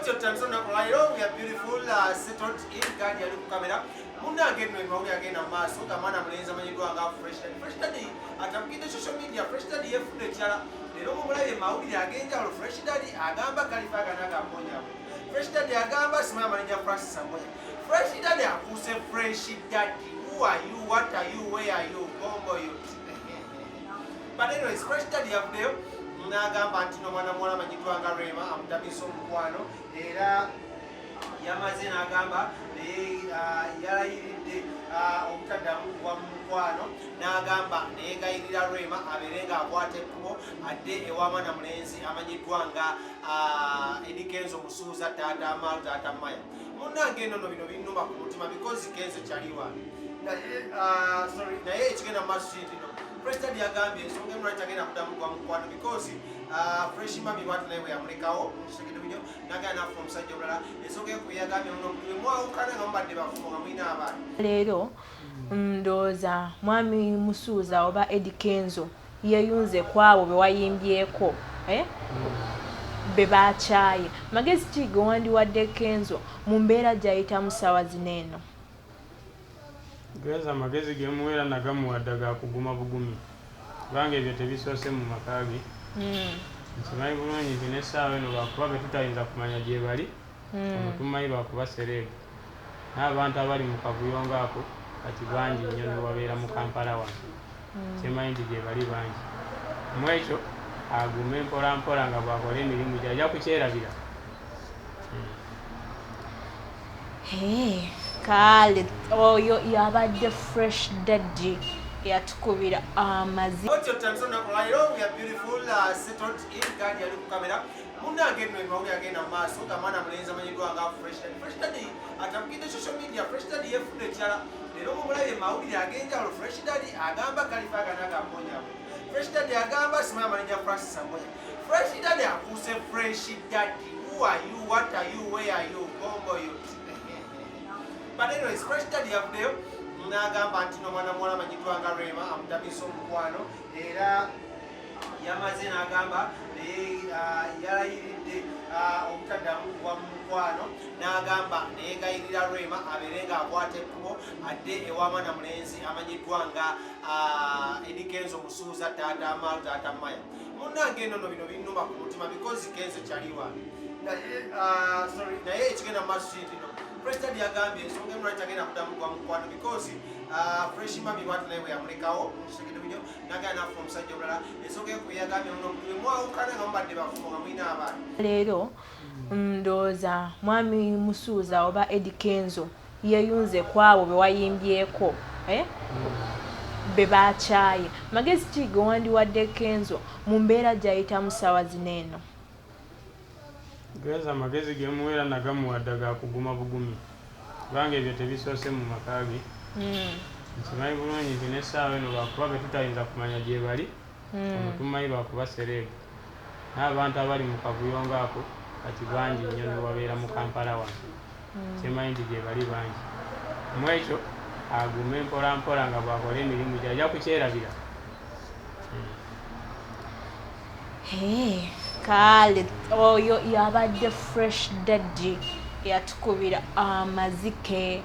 Otyo tutandise olunaku lwaleero. We are beautiful, settled in. Gadi ali ku kamera. Munnange nno, emawulire agenda mu maaso nga mwana mulenzi amanyiddwa nga Fresh Daddy. Fresh Daddy atabukidde social media. Fresh Daddy yeefudde ekirala. Leero mumulabye mawulire ag'enjawulo. Fresh Daddy agamba Kalifa aganaga amponyawo. Fresh Daddy agamba simanyi amanenya Francis Amponya. Fresh Daddy afuuse Fresh Daddy. Who are you? What are you? Where are you? Bombo you. But anyways, Fresh Daddy yavuddeyo n'agamba nti nomwana muwala amanyiddwa nga Rema amutamisa omukwano, era yamaze n'agamba naye yalayiridde obutaddamu kugwa mu mukwano, n'agamba neyegayirira Rema abeere ng'akwata ekkubo adde ewa mwana mulenzi amanyiddwa nga Eddy Kenzo Musuuza, taata Amaal, taata Maya. Munnange eno no bino binnuma ku mutima because Kenzo kyali wange naye, sorry, naye ekigenda mu maaso kiri nti Fresh Daddy yagambye ensonga emu lwaki tagenda kuddamu gwa mukwano because Fresh Mami bwatu naye bwe yamulekawo kitegedde bunyo nagenda naafuna omusajja omulala. Ensonga eyo yagambye muno bwe mwawukana nga mubadde bafumbo nga mulina abaana. Leero ndowooza mwami Musuuza oba Eddy Kenzo yeeyunze ku abo be wayimbyeko, eh? Be bakyaye. Magezi ki ge wandiwadde Kenzo mu mbeera gy'ayitamu ssaawa zino eno? Genza amagezi gemuweera nagamuwadde ga kuguma bugumi, kubanga ebyo tebisoose mu maka ge. Nkimanyi bulungi nti n'essaawa eno lwakuba be tutayinza kumanya gye bali, ono tumanyi lwakuba celeb, n'abantu abali mu kavuyo ngaako kati bangi nnyo ne wabeera mu Kampala wano. Kyemanyi nti gye bali bangi. Mu ekyo agume mpola mpola nga bw'akola emirimu gye, ajja kukyerabira. Hey, kale oyo yabadde Fresh Daddy yatukubira amazi. Otyo tutandise olunaku lwaleero. We are beautiful, settled in. Gadi ali ku kamera. Munnange nno, emawulire agenda mu maaso nga mwana mulenzi amanyiddwa nga Fresh Daddy. Fresh Daddy atabukidde social media. Fresh Daddy yeefudde ekirala. Leero mumulabye mawulire ag'enjawulo. Fresh Daddy agamba Kalifa aganaga amponyawo. Fresh Daddy agamba simanyi amanenya Francis Amponya. Fresh Daddy afuuse Fresh Daddy. Who are you? What are you? Where are you? Bombo you. But anyways, Fresh Daddy yavuddeyo n'agamba nti nomwana muwala amanyiddwa nga Rema amutamisa omukwano, era yamaze n'agamba naye yalayiridde obutaddamu kugwa mu mukwano, n'agamba neyegayirira Rema abeere ng'akwata ekkubo adde ewa mwana mulenzi amanyiddwa nga Eddy Kenzo Musuuza, taata Amaal, taata Maya. Munnange eno no bino binnuma ku mutima because Kenzo kyali wange naye, sorry, naye ekigenda mu maaso kiri nti Fresh Daddy yagambye ensonga emu lwaki tagenda kuddamu gwa mukwano because Fresh Mami bwatu naye bwe yamulekawo kitegedde bunyo nagenda naafuna omusajja omulala. Ensonga eyo yagambye muno bwe mwawukana nga mubadde bafumbo nga mulina abaana. Leero ndowooza mwami Musuuza oba Eddy Kenzo yeeyunze ku abo be wayimbyeko, eh? Be bakyaye. Magezi ki ge wandiwadde Kenzo mu mbeera gy'ayitamu ssaawa zino eno? Genza amagezi gemuweera nagamuwadde ga kuguma bugumi, kubanga ebyo tebisoose mu maka ge. Nkimanyi bulungi nti n'essaawa eno lwakuba be tutayinza kumanya gye bali, ono tumanyi lwakuba celeb, n'abantu abali mu kavuyo ngaako kati bangi nnyo ne wabeera mu Kampala wano. Kyemanyi nti gye bali bangi. Mu ekyo agume mpola mpola nga bw'akola emirimu gye, ajja kukyerabira. Hey, kale oyo yabadde Fresh Daddy yatukubira amazike.